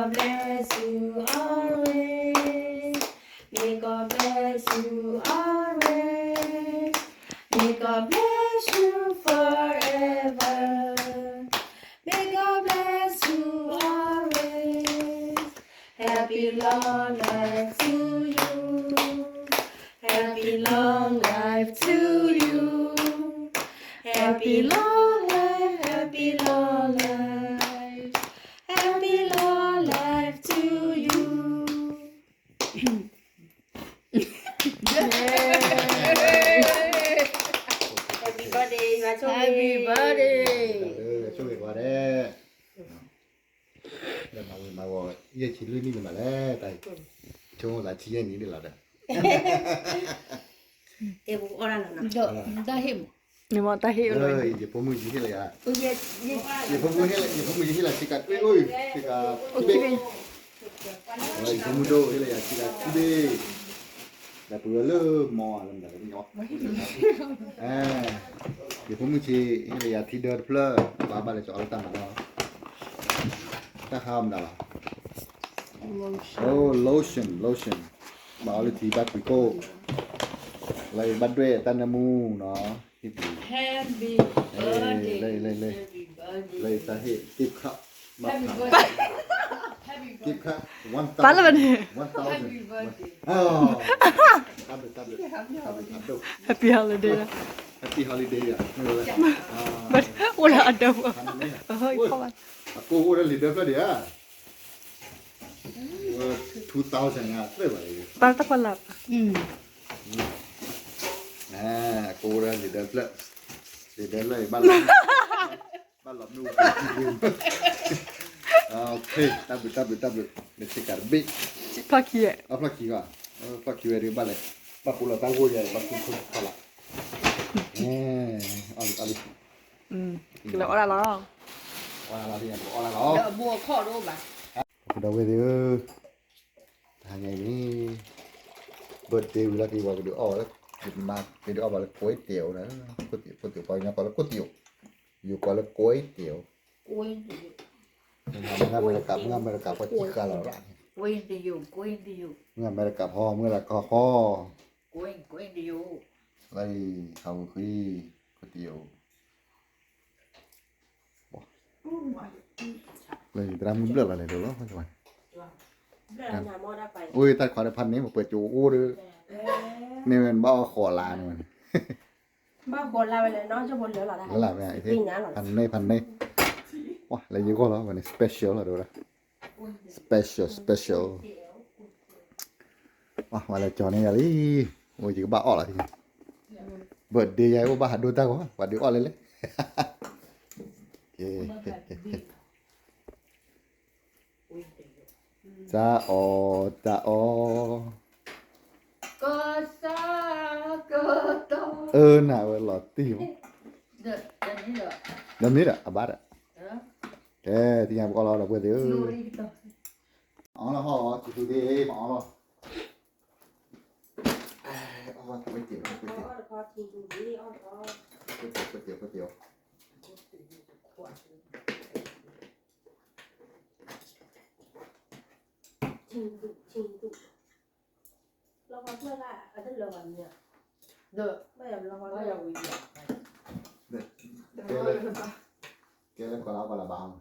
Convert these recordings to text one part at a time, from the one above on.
God bless you always. May God bless you always. May God bless you forever. May God bless you always. Happy long life to you. Happy long life to you. Happy long life, happy long life. Happy long life to you. Happy birthday, မၤဆိၣ်ဂ့ၤ Happy birthday. ဆိၣ်ဂ့ၤဝဲဒၣ် လၢမၤဝံၤမၤဝီၤ ယဲၢ်ဆံလွံၢ်နံၣ်န့ၣ်မးလဲၣ်, တၢ်ဆိကမိၣ်သးဆံယဲၢ်နံၣ်ဒ်လီၤဒီး တဲပကအီၣ်ဒၣ်လီၤနီၤ, တၢ်ဟ့ၣ်မး, န့ၣ်မ့ၢ်တၢ်ဟ့ၣ်လီၤ, ယဖိမုၣ်ယဟ့ၣ်လီၤယၤ, ယဖိမုၣ်ယဟ့ၣ်လီၤ ဆ့ကၤတဘ့ၣ်, ဆ့ကၤတဘ့ၣ်, ယဖိမုၣ်ဒိၣ်ဟ့ၣ်လီၤယၤ ဆ့ကၤတဘ့ၣ်, ဒီးပှၤလၢမီၤလၢမတၤလၢပညီ ယဖိမုၣ်ဆ့ ဟ့ၣ်လီၤယၤထံဒၢတဖျၢၣ်, ဘၣ်ဘၣ်လၢကၠီအီၣ်လၢတၢ်မၤနီၤ, တၢ်ဟးအီၣ်မတၤလီၤ, အိ lotion lotion, ဘၣ်အီၣ်လၢထံဘၣ်ကွံာ်ခိၣ်, လၢဘၣ်ဒွဲၣ်တၢ်နၢမူနီၤ, ဟ့ၣ်ပူၤ, လၢတၢ်ဟ့ၣ် gift card, gift card one thousand, one thousand, တၢ်ဘျုး တၢ်ဘျုး တၢ်ဘျုး Happy holiday, Happy holiday, အိၣ်လၢအဒၢး, အကိၢ်အိၣ်လၢလံာ်ဒၢဖျၢၣ်ဒံးဧါ, two thousand တၢ်တကွၢ်လၢ်, အကိၢ်အိၣ်လၢလံာ်ဒၢဖျၢၣ်, လံာ်ဒၢဖျၢၣ်အံၤဘၣ်လီၤ, ဘၣ်လီၤမ့ၣ်အူ, တၢ်ဘျုး တၢ်ဘျုး တၢ်ဘျုး, လၢဆ့ကၤတဘ့ၣ်, ဖျီၣ်ခံ, အဖျီၣ်ခံဘၣ်, ဖျီၣ်ခံဝဲဒၣ်ဘၣ်လဲၣ်, ဘၣ်ပူၤလီၤတၢ်ဂိၢ်ယၤ ဘၣ်ပူၤခိၣ်ဖျီၣ်လီၤ, အီၣ်လံ အီၣ်လံ, ကလၢအီၣ်ဒၣ်လီၤ, အီၣ်ဒၣ်လီၤ, အီၣ်ဒၣ်လီၤ, ဒီပုၢ်ဒီဝဲၢ်သ့ၣ်ဧၢ, တဟါညါအံၤန့ၣ် birthday ဝံၤလီၤက့ၤ ပှၤကဒုးအီၣ်လၢ, ကဒုးအီၣ်ဘၣ်လၢကွဲတ့ၢ်အိၣ်ဒီး, ခိၣ်တ့ၢ် ခိၣ်တ့ၢ် ပှၤကညီကိးလၢခိၣ်တ့ၢ်အိၣ်, ယိၤကိးလၢကွဲတ့ၢ်အိၣ်, မ့ၢ်အမဲရကၤ မ့ၢ်အမဲရကၤ ပှၤစံးဃာ်လီၤရၣ်န့ၣ်, မ့ၢ်အမဲရကၤဖီ မ့ၢ်ရကၤဖီ, လၢအံၤ ဟးဝဲဃံ ခိၣ်တ့ၢ်အိၣ် လၢသရၣ်မုၣ်ဘျၢၣ်လီၤလဲၣ်ဒိၣ်လီၤ, အိၣ်တၢ်ခွါဒီးဖးန့ၣ် ပှဲၤကၠိအိၣ်ဒီး, န့ၣ်ဝဲဘၣ်အီၣ်ဃီၤလါန့ၣ်ဝဲန့ၣ်, ဘၣ်ဃီၤလါဝဲလဲၣ်နီၤ, လၢလါဝဲ, ဖးန့ၣ် ဖးန့ၣ်, လၢယဂီၢ်လီၤဝဲန့ၣ် special လီၤဒိၣ်ဝဲဒၣ်, special special, ဝဲလဲၤကၠီၤန့ၢ်ယၤလံ, အိၣ်ယကဘၣ်အီၣ်လီၤ, birthday ယၤအိၣ်ဘၣ်ဟးဒိတၢ်ဂီၤ ပှၤဒုးအီၣ်လဲၣ်လဲၣ် တၢ်အီၣ် တၢ်အီ, အၢ နၤဝဲလီၤတံၢ်မး, ဒီးမ့ၢ်ဒီး အဘၣ်ဒီး, ကဲ သ့ၣ်ညါပကအီၣ်လီၤဒီပုၢ်ဝဲၢ်သ့ၣ်ဧၢ, အီၣ်လီၤဟီၣ် စံးသူသ့ၣ် မၤအီၣ်လီၤ, အီၣ် ကွဲတ့ၢ် ကွဲတ့ၢ်, ကွဲတ့ၢ် ကွဲတ့ၢ် ကွဲတ့ၢ်, ကဲလၢကီၢ်လၢကီၢ်လၢဘၣ်, ကီၢ်ဖျၢၣ်လၢာ်လံဧါ, မ့ၢ်လၢကီၢ်ဖျၢၣ်, ကီၢ်ဖျၢၣ်ကဲဒၣ်ကွံာ်ဂၤဒီး, န, ပှၤကဲလီၤပှၤညါဘၣ်,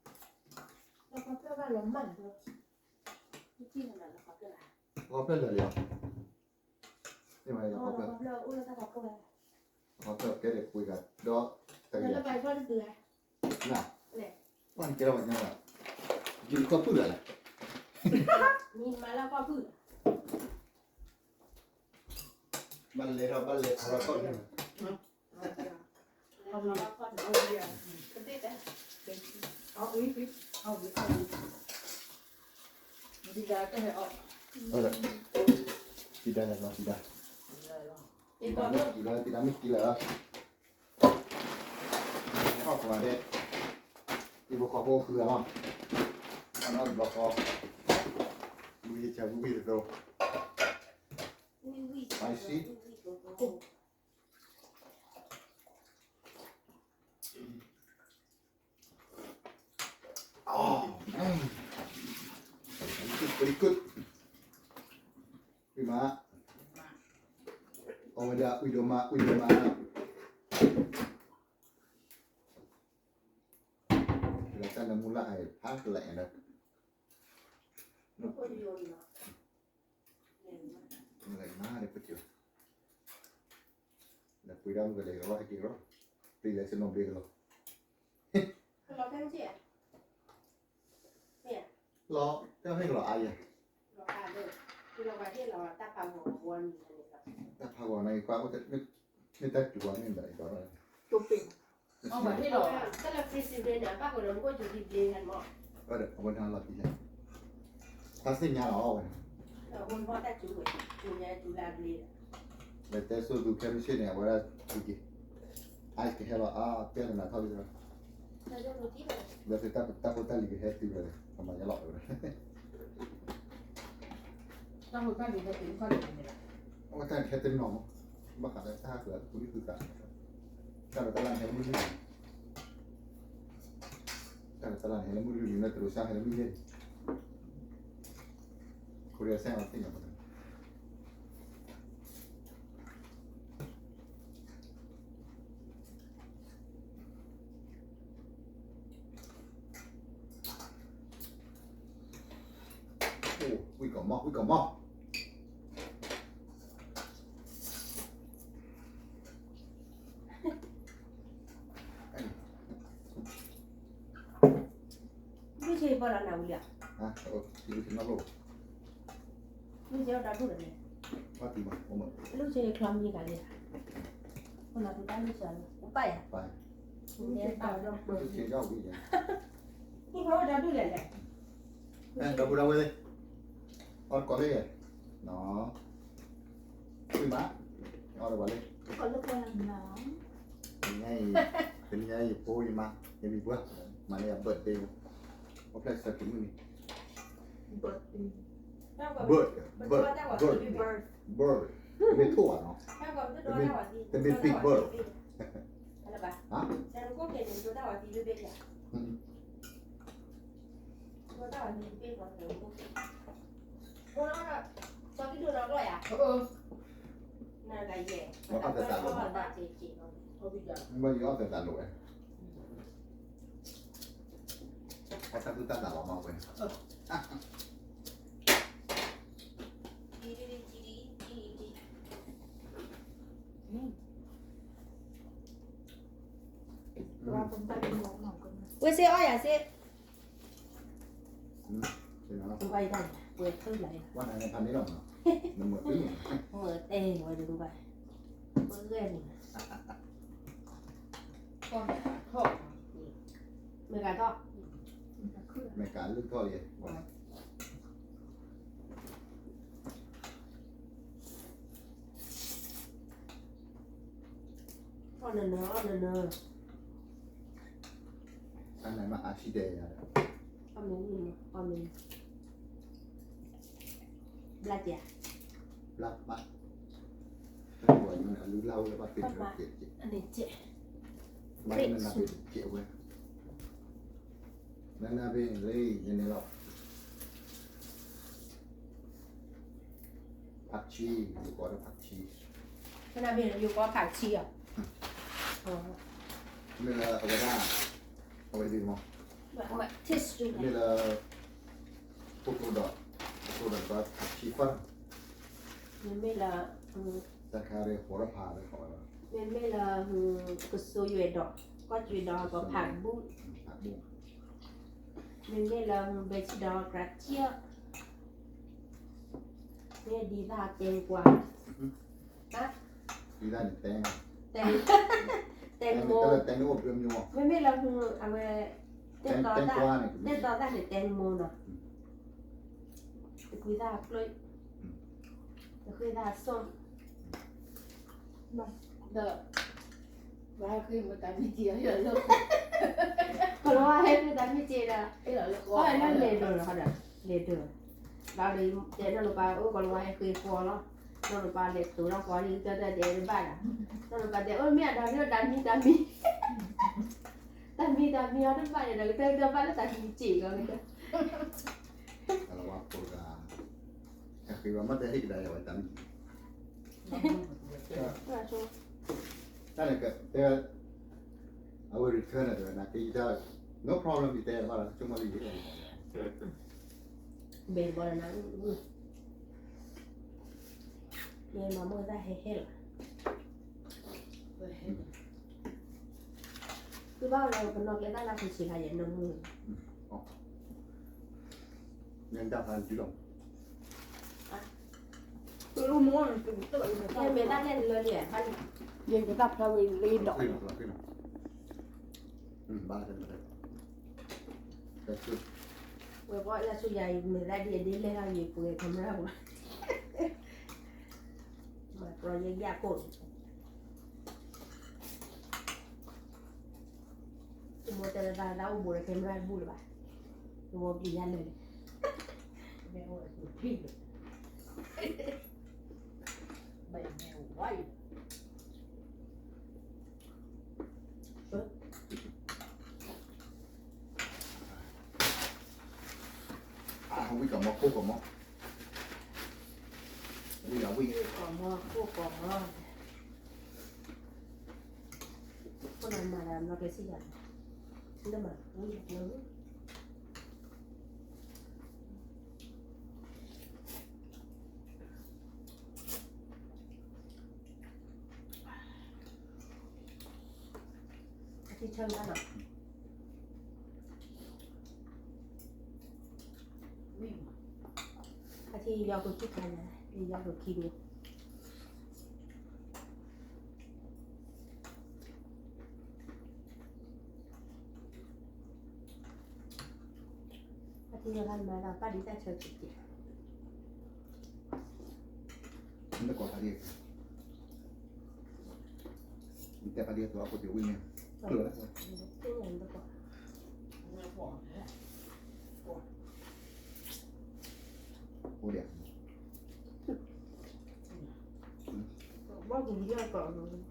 ယုၢ်ခီၣ်ဖုၣ်လၢ်လၢ်, ဘၣ်လဲၤထီၣ်ဘၣ်လဲၤထီၣ်ထီၣ်န့ၣ် တံၤဒါလဲၣ်နီၤ တံၤဒါ, တံၤဒါမ့ၢ်ကံလၢာ်လီၤ, ဟီၣ်ကွၢ်ဒဲး, တံၤဖိဃီဖိဃုဂၤလီၤ, အနီၢ်တဘျီဃီ, ဝံၣ်ဆၢဝံၣ်ဝံၣ်တသိး, ဝံၣ်ဝံၣ်, spicy. အီၣ်, very good. ဝံၤမး, အဝဲဒၣ်ဝံၤဒိၣ်မး ဝံၤဒိၣ်မး, လၢတၢ်လၢမူလၢ်အံၤ ဖးကလဲၤလၢ လဲၤမးဒီးပကၠိ, လဲၤပှ့ၤဒၣ်မုၢ်ကလဲၤကလီၤဟဲက့ၤကလီၤ, ပျံၤလဲၤစနိးဘျ့ကလီၤ, လီၤ, တၢ်ဖဲကလီၤအါယၤ, တၢ်ဖးဂီၤန့ၣ် ကွၢ်အိၣ်တ မ့ၢ်တၢ်တူၢ်ဘၣ်န့ၣ်ဒီး အံၤဒီး အဝဲန့ၣ်လီၤတံၢ်လံ, ဒီးတဲဆိသူခဲမုၢ်ဆ့ၣ်န့ၣ် အဝဲဒၣ်တူၢ်က့ၤ, အကဟဲလီၤအါ တဲနနၤထီၣ်လံ, ဒီးတၢ်ဖိတၢ်လံၤကဟဲတုၤလီၤ, ကမၤယလီၤဝဲ, တၢ်ဖိတၢ်လံၤဟဲတုၤခီၣ်လံၤန့ၣ်လီၤ, အဝဲတၢ်ဟဲတနီၤမး, ဘၣ်ဃးလၢတၢ်ဟးကျၢၤပူၤလံသုသး, တၢ်ဒီးတၢ်လၢဟဲလၢမုၢ်လွံၢ် တၢ်လၢတၢ်လၢန့ၣ် ဟဲလၢမုၢ်လွံၢ်နံၤလၢတရူးစၢ်ဟဲလၢမုၢ်ယဲၢ်နံၤ, ခိရံအစဲၣ်အီၤသ့ၣ်ညါပှၤ, အိၣ်ဝံၣ်ကီၢ်မီၢ် ဝံၣ်ကီၢ်မီၢ် လုၢ်ဆ့ပီၢ်လီၤနၤဝံၤလီၤ, လုၢ်ဆ့အီၣ်တၢ်ဒူၣ်လီၤန့ၣ်, လုၢ်ဆ့ချီမံၤကလံ, အိၣ်နၤပတၢ်လုၢ်ဆ့, ပၢ်ယၤ, လုၢ်ဆ့တၢ်ဒူၣ်လဲၣ်, အီၣ်တကိးလၢယဲ, နီၤ ဝံၤမး, အီၣ်တဝၤလၢ, တနံၤညါအံၤ, တနံၤညါအံၤယဖိယမါ ယမံၤပှၢ် မၤလၢယ birthday, အိၣ်ဖျဲၣ်ဆၢက့ၤမုၢ်နံၤ, birthday, birthday, birthday, တမ့ၢ်ထိၣ်ဘၣ်နီၤ, တမ့ၢ် big bird, မ့ၢ်ယအီၣ်သဲးသးလိာ်ဝဲ, အတၢ်သူၣ်တၢ်သးလီၤမးဝဲ, ဝဲစ့အီၣ်ယၤစ့, ဝဲထုလၢ်, မ့ၢ်တဲဝဲဒၣ်, ပဂဲၢ်န့ၣ်, မ့ၢ်ကထီၣ်, မ့ၢ်ကလုၢ်ထီၣ်လံ, အီၣ်နၢၤနၢၤ, အီၣ်နၢၤနၢၤ, အီၣ်မ့ၢ်, အီၣ်မ့ၢ်, ဘျါက့ၤ, ဘျါမး, အလုၢ်လၢ်ဝဲလၢဘၣ်သ့ၣ်, ဘၣ်နနၢ်ဘ့ၣ်ကဲဝဲ, နနၢ်ဘ့ၣ်လၢယန့ၣ်လီၤ ผักชี, ယကိးဒီး ผักชี, နနၢ်ဘ့ၣ်ယကိး ผักชี အီၤ, မ့ၢ်လၢအဝဲဒၣ်, အဝဲဒၣ်မ့ၢ်, မ့ၢ်လၢ, ပကျိဒီး, ပကျိဒီး ผักชีฝรั่ง, မ့မ့ၢ်လၢ, တၢ်ခါဒီး โหระพา ဒီး မ့မ့ၢ်လၢ, ကစိယွဲဒီး, ကီၢ်ကၠွဲဒီး ကီၢ်ဖးဘူၣ်, မ့မ့ၢ်လၢ ဘဲဆံဒီး กระเจี๊ยบ, မ့ၢ်ဒ်သၣ် แตงกวา, ဒ်သၣ်န့ၣ် แตง, แตงโม, မ့မ့ၢ်လၢ အဝဲ, သ့ၣ်သီသၣ်န့ၣ် แตงโม နီၤ, တကွံသၣ်ကျိ, တဃ့သၣ်စိၣ်, ဒီး ဘၣ်ဃ့မတၤမံၤက့ၤအီၤလၢ, ကလီၤဝါဟဲဃ့တၢ်မံၤက့ၤဒီး, အီၣ်လၢလဲၤဒိးလီၤဒီး, လဲၤဒိး, ဘၣ်ဒီးတဲနီၢ်လိာ်ပၢ်အိၣ်ကလီၤဝါဟဲဃ့ဃီလီၤ, နီၢ်လိာ်ပၢ်လဲၤတိၤထီၣ်ဃီလံ တၢ်တၢ်တဲတဘၣ်ဒီး, နီၢ်လိာ်ပၢ်တဲအိၣ်မ့ၢ်အတၢ်မံၤတၢ်မံၤ, တၢ်မံၤတၢ်မံၤအီၤတဘၣ်ဒီး ကတၢၢ်ကတၢၢ်ဘၣ်လၢတၢ်မံၤက့ၤလီၤ, လၢဝဲဖိတဂၤ, ဟဲဃ့ဝဲမ့ၢ်တဲဟ့ၣ်ကဒါယၤဝဲတၢ်မံၤ, တၢ်န့ၣ်ကတဲ, အဝဲ return န့ၣ် တဲဝဲနက့ၤတၢ်, no problem ယတဲဘၣ်လီၤ ဆိကမိၣ်လၢယဟ့ၣ်လီၤ, ဘဲဘီလီၤနၤ, မ့ၢ်မၤမိၢ်သၣ်ဟဲဟဲလီၤ, သုဘၣ်လီၤပနီၣ်ကျဲတၢ်လၢ်ဆံးဆံးခါယဲၢ်နီၢ်မုၢ်, မ့ၢ်တၢ်ဖးန့ၣ်လီၤ, မ့ၢ်တၢ်လဲၣ်လၢလံ, ယကတၢ်ဖျါဝဲလၢဒီး, ဝဲပှၤလၢဆူယၤအံၤ မ့ၢ်သးဒ်အဒ့လဲၣ်ဟီယံၤပှဲၤ camera ပူၤ, မၤကြီယဲၢ်ယၢ်ကိၣ်န့ၣ် တမိၢ်တဲဝဲသးသးအိၣ်ဘူးဒီး camera တဘူၣ်လၢၤဘၣ်, တဝီပျံၤယၤလၢာ်န့ၣ်, ဝံၣ်ကမီၤခိၣ်ကမီၤ, ဝံၣ်အဝံၣ်, ခိၣ်ကမီၤခိၣ်ကမီၤ, ခိၣ်နမၤလၢအဘျီကဲစံၣ်ယၤ, လၢမၤဝံၣ်လၢ အထံဆၢကလီၤ, အထံယီၤကခံခါညါ, ယီၤကခံန့ၣ်, အထံယီၤခါန့ၣ်မၤဒီးပာ်ဒံးတၢ်ဆၢက့ၤက့ၤ, နတကိးဖးဒံး, နတဲဖးဒံးအသိးအဃိတ့ၢ်ဝံၣ်န့ၣ်, အိၣ်ဒီး, ဘၣ်ကဝံၤမးကိး,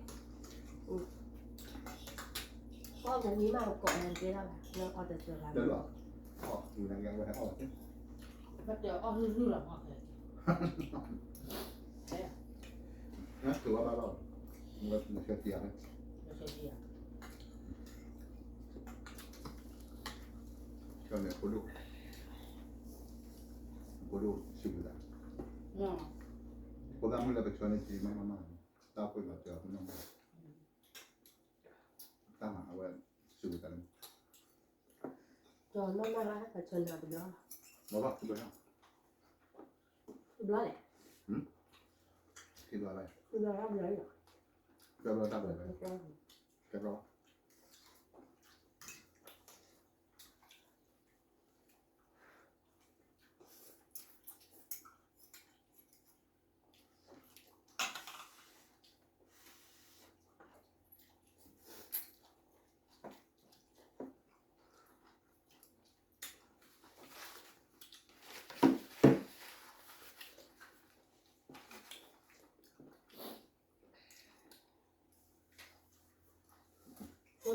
ဘၣ်ကဝံၤမးကိးနၤတဲဒၣ်ဘၣ်, လၢအီၣ်တစၢၤဘၣ်, ဘၣ်တဲအီၣ်ဟုၣ်ဟုၣ်လီၤမး, နဘၣ်ဘၣ်, နဆၢတံၢ်ယၤ, ကၠီန့ၣ်ဖိဒိၣ်, ဖိဒိၣ်စူၤဝဲဒၣ်, ဖိသၣ်မုၣ်လၢပဆၢန့ၣ်က့ၤမးမး, တၢ်အိၣ်ဖှိၣ်မၤစၢၤဖိနီၢ်မး, တၢ်မၤအဝဲစူၤဝဲဒၣ်န့ၣ်, ကၠီနီၢ်မးလၢပဆၢန့ၣ်တဘျီ, ဘၣ်ဘၣ်တဘျီ, တဘျီလဲၣ်, တဘျီလဲၣ်, တဘျီတဘျီ, တဘျီ,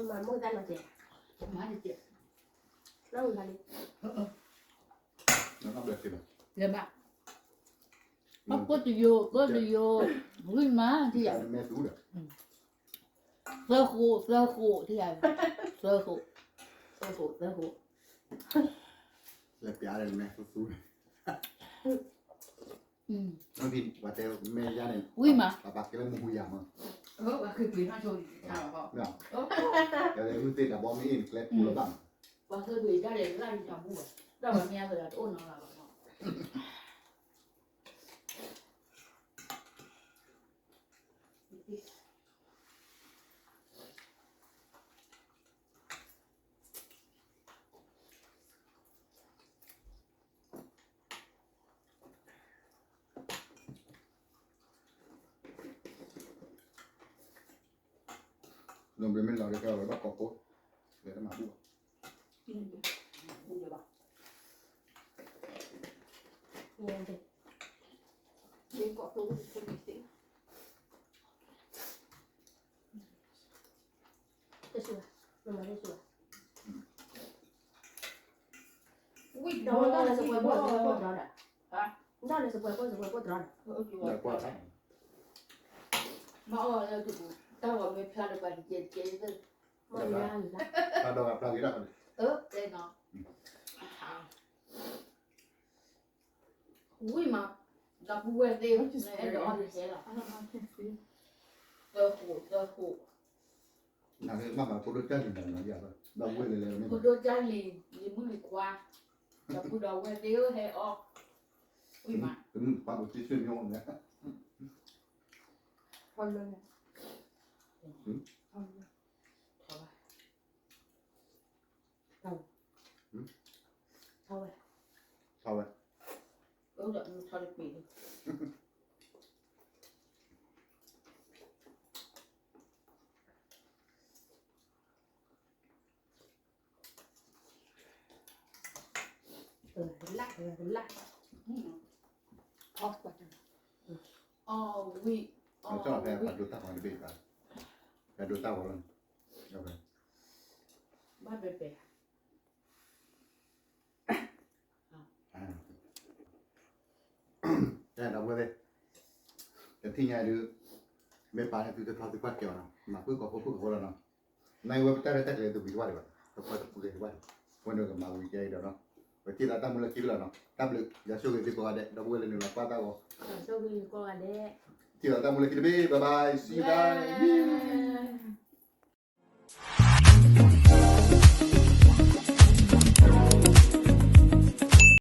မၤမိၢ်တၢ်နီၤကဲ, မၤတကဲ, လၢ, လဲၤဘၣ်, အကိၣ်တယိာ် ကိၣ်တယိာ်, ဝံၣ်မးထံၣ်ယၤ, သၢဃိး သၢဃိးထံၣ်ယၤ, သၢဃိး, သၢဃိး သၢဃိး, လဲၤပျးလဲၤမဲသူသူ, ဝံၣ်မး, ပှၤကဲလၢမူဟူယၤမး, ပှၤကဲပျံၤထီၣ်ဆိ, ဝံၣ်သ့ၣ်တၢ်ဘီမ့ၢ်အ့ၣ်နကျဲပူၤလၢဘၣ်မး, ပှၤကဲပျံၤတၢ်လဲၤလၢ်န့ၣ်တၢ်ဘူၣ်ဘၣ်, ဒီးပှၤမ့ၢ်အါသးတအိၣ်နီတဂၤဘၣ်နီၤ. တဆူၣ်, မမၤတဆူၣ်, ဝံၣ် ဒီးလၢစပွဲဖိ စပွဲဖိတြီဒီး, ဒီးလၢစပွဲဖိ စပွဲဖိတြီဒီး, တၢ်ဂီၤမ့ၢ်ဖျါဒီးပှၤတကဲတကဲ, တၢ်ဒီးဂၤဖျါဂ့ၤဒၣ်, အၢ တဲနီၤ, ဝံၤမး, ဒီပုၢ်ဝဲၢ်သ့ၣ်, နအဲၣ်ဒိးအီၣ်တကဲလီၤ, သၢဃိး သၢဃိး, နမၤဖိဒိၣ်ကၢ်လံၤ, ဖိဒိၣ်ကၢ်လံၤ, လံၤမုၣ်လံၤခွါ, ဒီပုၢ်ဒီဝဲၢ်သ့ၣ်ဧၢ ဟဲအီၣ်, ဝံၤမး, တမုၢ်တခွါအိၣ်တ့ၢ်ဆွေမျိုးန့ၣ်, ထီၣ်လၢ, ထီၣ်ဝဲ, ထီၣ်ဝဲ, ထီၣ်ဝဲ, ထီၣ်ဝဲ, ထီၣ်ဝဲ, လၢ်လၢ်, အီၣ်ဝံၤ, အီၣ်ဝံၤ, ဖဲပှၤဒိတၢ်ဂီၤတဘ့ၣ်ဘၣ်, ပှၤဒိတၢ်ဂီၤလီၤ, ဘၣ်ပဲပဲ ကဲ ဒီပုၢ်ဝဲၢ်သ့ၣ်, တထံၣ်ညါဒုး, မ့ၢ်ပာ်န့ၣ်သုတဖျီသုကွၢ်ကဲအီၤနီၤ, မၤဖုၣ်ကိာ်ဖိဖုၣ်ကိာ်ဖိလီၤနီၤ, နာ်က့ဝဲပတၢ်ရဲၣ်တၢ်ကျဲၤတဝံၤတဝါဒံးဘၣ်, တပှဲၤတပူၤကဲတဝါဒံး, ဝဲန့ၣ်ကမၤဝံၤကဲအံၤဒီးနီၤ, ပထံၣ်လိာ်တၢ်မူလၢခံလီၤနီၤ, တၢ်ဘျုး, ယွၤဆိၣ်ဂ့ၤသုကိးဂၤဒဲး, ဒီပုၢ်ဝဲၢ်လၢနုာ်လီၤကွၢ်တၢ်ဂီၤ, ထံၣ်လိာ်တၢ်မူလၢခံတဘ့ၣ်, bye bye, see you guys.